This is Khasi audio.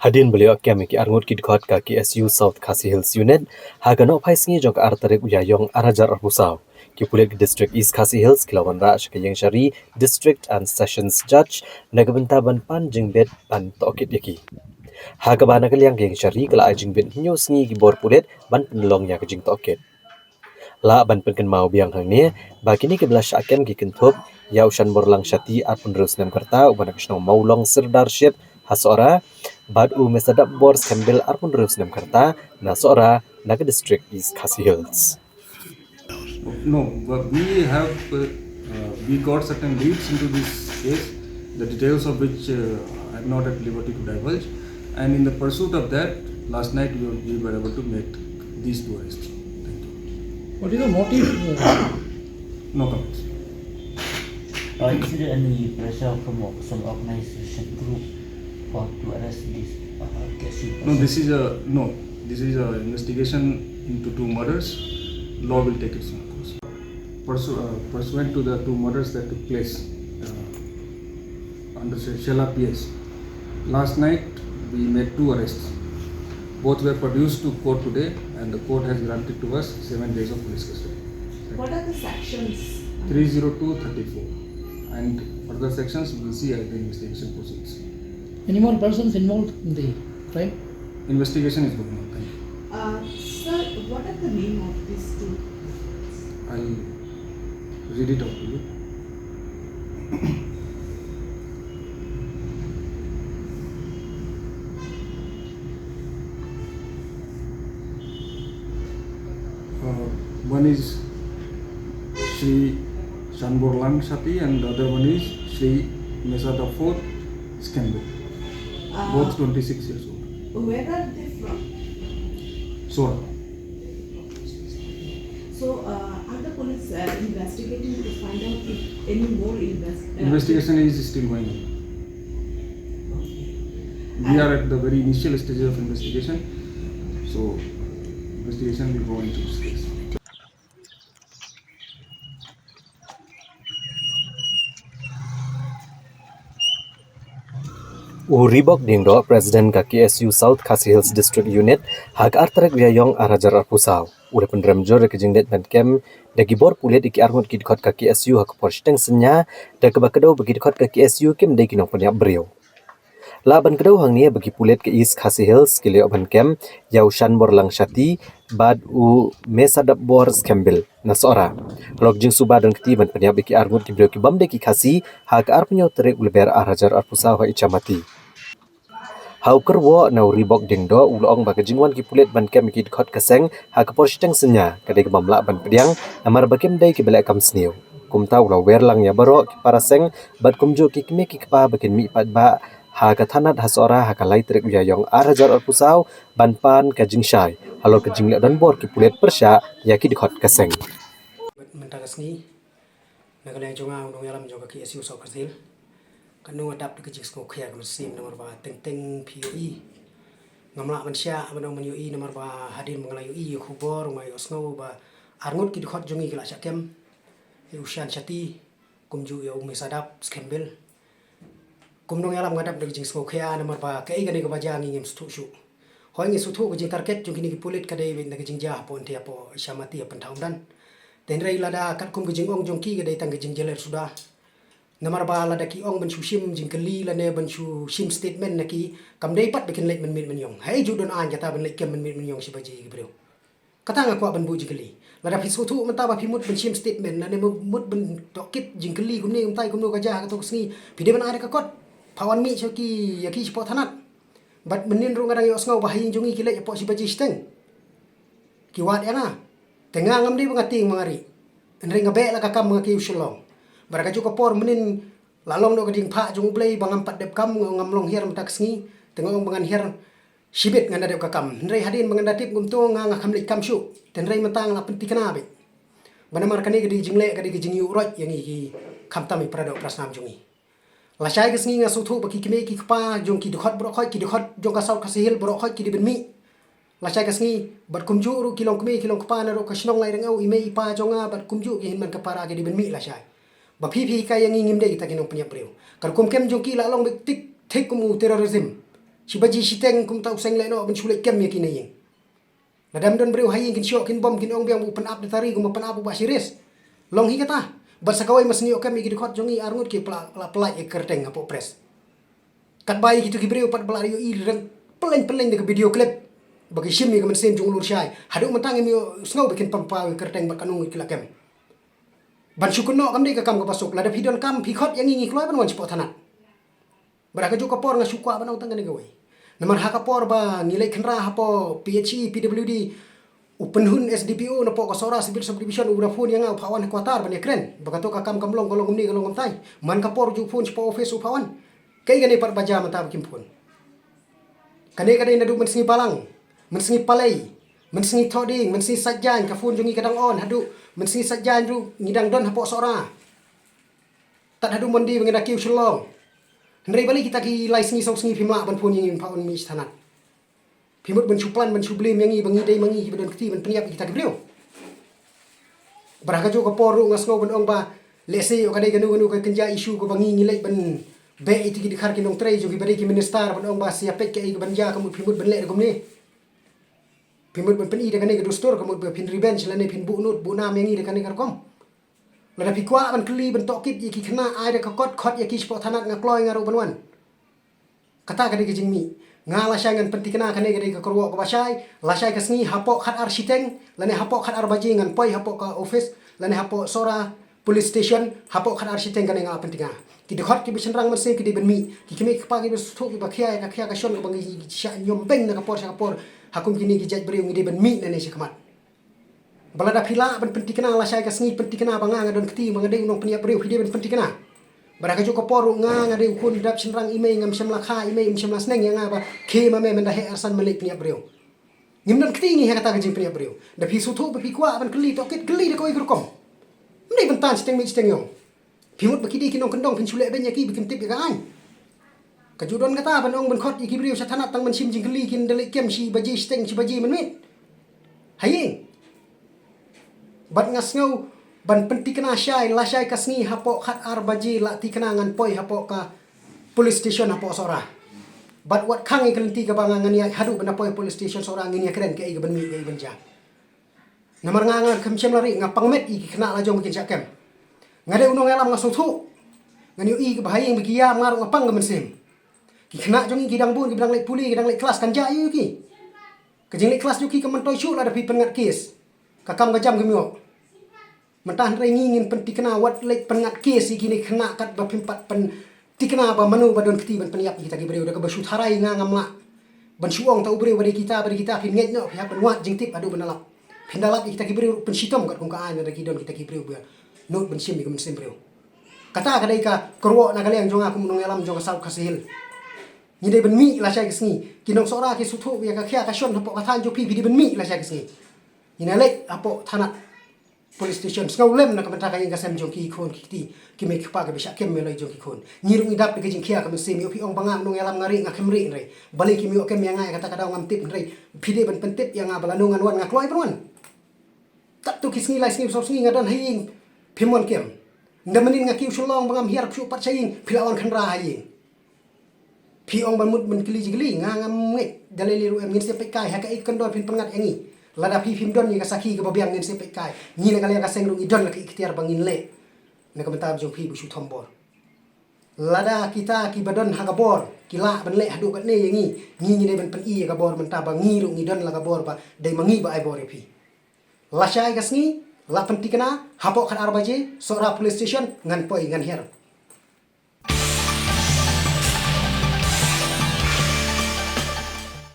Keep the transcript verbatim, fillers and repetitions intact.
Hadien ba la ïoh kem ïa ki arngut ki dkhot ka K S U South Khasi Hills Unit, ha ka nohphai sngi jong ka ar tarik u Ïaïong ar hajar arphew saw, ki pulit ka District East Khasi Hills ki la wanrah sha ka ïingshari District and Sessions Judge na ka bynta ban pan jingbit ban tohkit ïa ki. Ha kaba na ka liang ka ïingshari ka la ai jingbit hynñiew sngi ki bor pulit ban pynlong ïa ka jingtohkit. Lah ban pynkynmaw biang hangne ba kine kiba la shah kem ki kynthup ïa u Shanborlang Shatty arphew hynriew snem ka rta uba na ka shnong Mawlong Sirdarship ha Sohra, bad u Mesadapbor Skembil arphew hynriew snem ka rta na Sohra na ka District East Khasi Hills. No, but we have uh, uh, we got certain leads into this case, the details of which uh, I'm not at liberty to divulge. And in the pursuit of that, last night we were, we were able to make these two arrests. Thank you. What is the motive? No comments. Uh, is there any pressure from some organization group for to arrest this uh, K S U person? No, this is a no. This is a investigation into two murders. Law will take its own course. Pursu- uh, pursuant to the two murders that took place uh, under Shella P S, last night we made two arrests. Both were produced to court today, and the court has granted to us seven days of police custody. What are the sections? three zero two thirty-four, and further sections we will see as the investigation proceeds. Any more persons involved in the crime? Investigation is going on. Thank you. Uh, sir, what are the name of these two? I'll read it out to you. Uh, one is Shri Shanborlang Shatty and the other one is Shri Mesadapbor Skembil. Uh, Both twenty-six years old. Where are they from? Sohra. So, uh, are the police uh, investigating to find out if any more invest? Uh, Investigation is still going on. Okay. We are at the very initial stages of investigation. So, investigation will go into this case. U Ribok Diengdoh, President ka K S U South Khasi Hills District Unit, ha ka ar tarik u Ïaïong ar hajar arphew saw, u la pynrem jur ïa ka jingleit ban kem da ki bor pulit ïa ki arngut ki dkhot ka K S U ha ka por shiteng synñia, da kaba kdew ba ki dkhot ka K S U kim dei ki nongpynïap briew. Lah ban kdew hangne ba ki pulit ka East Khasi Hills ki la ïoh ban kem ïa u Shanborlang Shatty bad u Mesadapbor Skembil na Sohra halor ka jingsuba don kti ban pynïap ïa ki arngut ki briew ki bym dei ki Khasi ha ka arphew hynñiew tarik u Lber ar hajar arphew saw ha Ichamati. Ha u kyrwoh na u Ribok Diengdoh, u la ong ba ka jingwan ki pulit ban kem ïa ki dkhot ka seng ha ka por shiteng synñia ka dei ka bym lah ban pdiang namar ba kim dei kiba leh kam sniew. Kumta u la wer lang ïa baroh ki para seng bad kumjuh ki kmie ki kpa ba kin mih paidbah ha ka thanat ha Sohra ha ka lai tarik u Ïaïong ar hajar arphew saw ban pan ka jingshai halor ka jingleh donbor ki pulit pyrshah ïa ki dkhot ka seng. Mynta ka sngi na ka liang jong nga u nongïalam jong ka K S U South Khasi Hills, katno nga dap da ka jingsngewkhia ka mynsiem namar ba teng teng phi ïohi. Ngam lah ban shah ban ong ban ïohi namar ba hadien ba nga la ïohi ïa ka khubor nga ïohsngew ba arngut ki dkhot jong ngi ki la shah kem, ïa u Shan Shatty kumjuh ïa u Mesadap Skembil. Kum nongïalam nga dap da ka jingsngewkhia namar ba kaei kane kaba jia ngi ngim sngewthuh shuh. Hooid ngi sngewthuh ka jingtarget jong kine ki pulit ka dei na ka jingjia hapoh Nongthymmai hapoh Ichamati ha Pynthak Umdan. Te hynrei lada katkum ka jingong jong ki ka dei tang ka jingjyller suda. Namar ba lada ki ong ban shu shim jingkylli lane ban shu shim statement na ki, kam dei pat ba kin leit mynmiet mynïong. Haei ju don aiñ kata ban leit kem mynmiet mynïong shi baje ïa ki briew. Kata nga kwah ban buh jingkylli. Lada phi sngewthuh mynta ba phi mut ban shim statement lane mut ban tohkit jingkylli kumne kumtai kumno ka jia ha kato ka sngi, phi dei ban ai da ka kot. Pha wan mih sha ki ïa ki shapoh thanat. Bad mynnin ruh nga dang ïohsngew ba ha ïing jong ngi ki leit hapoh shi baje shiteng. Ki wad ïa nga. Te nga ngam dei ba nga tieng ba nga rieh. Hynrei nga beh la ka kam ba nga kiew Shillong. Bad ha kajuh ka por mynnin la long noh ka diengphah jong U Blei ba ngam pat dep kam, ngam long hiar mynta ka sngi. Te nga ong ba ngan hiar shibit, ngan da dep ka kam. Hynrei hadien ba ngan da tip kumto nga nga kham leit kam shuh. Te hynrei mynta nga la pynthikna beit ba namar kane ka dei ka jingleh, ka dei ka jingïuh roit ïa ngi ki, khamtam ïa para doh para snam jong ngi. Lashai ka sngi nga sngewthuh ba ki kmie ki kpa jong ki dkhot baroh khoit, ki dkhot jong ka South Khasi Hills baroh khoit ki dei ban mih lashai ka sngi. Bad kumjuh ruh ki longkmie ki longkpa naduh ka shnong Lairyngew, i mei i pa jong nga bad kumjuh ki hynmen ka para ki dei ban mih lashai. Ba phi phi hikai ïa ngi ngim dei kita ki nongpynïap briew. Ka rukom kem jong ki la long beit thik thik kum u terrorism. Shi baje shiteng kumta u seng leh noh ban shu leit kem ïa ki na ïing. Lada ym don briew ha ïing kin shoh kin bom kin ong biang u pynap da tari kumba pynap u Bah Shiris. Long hi kata. Bad sa kawei ma sngewthuh kem ïa ki dkhot jong ngi arngut ki pla pla pla ïa kyrteng hapoh press. Katba ïa kito ki briew pat ba la ïohi reng pyllein pyllein da ka video clip ba ki shim ïa ka mynsiem jong u Lurshai. Haduh mynta ngim ïoh sngew ba kin pynpaw ïa kyrteng bad ka nong ki la kem. Ban shu kynnoh kam dei ka kam kaba suk. Lada phi don kam phi khot ïa ngi ngi kloi ban wan shapoh thanat. Bad ha kajuh ka por nga shu kwah ban ong tang kane kawei. Namar ha ka por ba ngi leit khynra hapoh P H E, P W D, u pynhun S D P O napoh ka Sohra Civil Subdivision u da phone ïa nga u phah wan ha quarter ban ïakren. Ba kato ka kam kam long ka long kumne ka long kumtai. Man ka por ju phone shapoh office u phah wan. Kaei kane pat ba jia mynta ba kim phone. Kane ka dei naduh mynsngi Balang, mynsngi Palei, mynsngi Thohdieng, mynsngi Saitjaiñ ka phone jong ngi ka dang on haduh mynsngi Saitjaiñ ruh ngi dang don hapoh Sohra. Tad haduh Monday ba ngi da kiew Shillong. Hynrei balei kita ki lai sngi saw sngi phim lah ban phone ïa ngi ban phah wan mih sha thanat. Phi mut ban shu plan ban shu blame ïa ngi ba ngi dei ma ngi kiba don kti ban pynïap ïa kita ki briew. Bad ha kajuh ka por ruh nga sngew ban ong ba lehse ïoh ka dei kano kano ka kynja issue kaba ngi ngi leit ban beh ïa ki dkhar ki nongtrei jong kiba dei ki minister ban ong ba sia peit kaei kaban jia ka mut phi mut ban leh da kumne. Phi mut ban pyni da kane ka dustur ka mut ba phin revenge lane phin buh nud buh nam ïa ngi da kane ka rukom. Lada phi kwah ban kylli ban tohkit ïa ki khynnah ai da ka kot khot ïa ki shapoh thanat nga kloi nga ruh ban wan. Kata ka dei ka jingmih. Nga lashai ngan pynthikna kane ka dei ka kyrwoh kaba shai, lashai ka sngi hapoh khatar shiteng lane hapoh khatar baje ngan poi hapoh ka office lane hapoh Sohra Police Station hapoh khatar shiteng kane nga pynthikna. Ki dkhot kiba shynrang mynsiem ki dei ban mih. Ki kmie ki kpa kiba sngewthuh kiba khia ïa ka khia ka shon kaba ngi shah ñiom beiñ na ka por sha ka por. Ha kum kine ki jait briew ngi dei ban mih nangne shakhmat. Ba lada phi lah ban pynthikna lashai ka sngi pynthikna ba nga nga don kti ba nga dei u nongpynïap briew phi dei ban pynthikna. Bad ha kajuh ka por ruh nga nga dei u khun dap shynrang i mei ngam shym la kha i mei im shym la sneng ïa nga ba khie ma me mynta heh arsan me leit pynïap briew. Ngim don kti ngi ha kata ka jingpynïap briew. Da phi sngewthuh ba phi kwah ban kylli tohkit kylli da kawei ka rukom. Ym dei ban tan shiteng mih shiteng ïong. Phi mut ba ki dei ki nongkyndong phin shu leh beiñ ïa ki ba kim tip ïa ka aiñ. Ka ju don kata ban ong ban khot ïa ki briew sha thanat tang ban shim jingkylli kin da leit kem shi baje shiteng shi baje mynmiet. Ha ïing. Bad nga sngew ban pynthikna shai lashai ka sngi hapoh khatar baje la thikna ngan poi hapoh ka police station hapoh Sohra. Bad wat khang ïa ka lynti kaba nga ngan ïaid haduh ban da poi police station Sohra ngin ïakren kaei kaban mih kaei ban jia. Namar nga nga khlem shem la rieh nga pang met ïa ki khynnah la jong ba kin shah kem. Nga dei u nongïalam nga sngewthuh. Ngan ïohi kiba ha ïing ba ki ïam nga ruh nga pang ka mynsiem. Ki khynnah jong ngi ki dang bun kiba dang leit pule ki dang leit klas kan jia ïa ki. Ka jingleit klas jong ki ka myntoi shuh lada phi pynngat kes. Ka kam ka jam kim ïoh. Mynta hynrei ngi ngin pynthikna wat leit pynngat kes ïa kine khynnah katba phim pat pynthikna ba mano ba don kti ban pynïap ïa kita ki briew da kaba shu tharai nga ngam lah ban shu ong ta u briew ba dei kita ba dei kita phin ngeit noh phi hap ban wad jingtip haduh ban da lap. Phin da lap ïa kita ki briew ruh pynshitom katkum ka aiñ lada ki don kita ki briew ba nud ban shim ïa ka mynsiem briew. Kata ka dei ka kyrwoh na ka liang jong nga kum u nongïalam jong ka South Khasi Hills. Ngi dei ban mih lashai ka sngi ki nong Sohra ki sngewthuh ïa ka khia ka shon hapoh ka thaiñ jong phi phi dei ban mih lashai ka sngi. Ngi na leit hapoh thanat police station sngewlem na ka bynta ka ïing ka sem jong ki khun ki kti ki mei ki kpa kiba shah kem ïa loi jong ki khun. Ngi ruh ngi dap da ka jingkhia ka mynsiem ïoh phi ong ba nga u nongïalam nga rieh nga khlem rieh hynrei balei kim ïoh kem ïa nga ïa kata ka daw ngam tip hynrei phi dei ban pyntip ïa nga ba lano ngan wan nga kloi ban wan. Katto ki sngi lai sngi saw sngi nga don ha ïing phim wan kem. Nda mynnin nga kiew shu long ba ngam hiar shuh pat sha ïing phi la wan khynra ha ïing. Phi ong ban mut ban kylli jingkylli nga ngam ngeit da lei lei ruh em ngin sa peit kai ha kaei ka kyndon phin pynngat ïa ngi. Lada phi phim don ïa ka sakhi kaba biang ngin sa peit kai. Ngi na ka liang ka seng ruh ngi don la ka ikhtiar ba ngin leh. Na ka bynta jong phi ba shu thombor. Lada kita kiba don ha ka bor ki lah ban leh haduh katne ïa ngi, ngi ngi dei ban pyni ïa ka bor mynta ba ngi ruh ngi don la ka bor ba dei ma ngi ba ai bor ïa phi. Lashai ka sngi la pynthikna hapoh khatar baje Sohra police station ngan poi ngan hiar.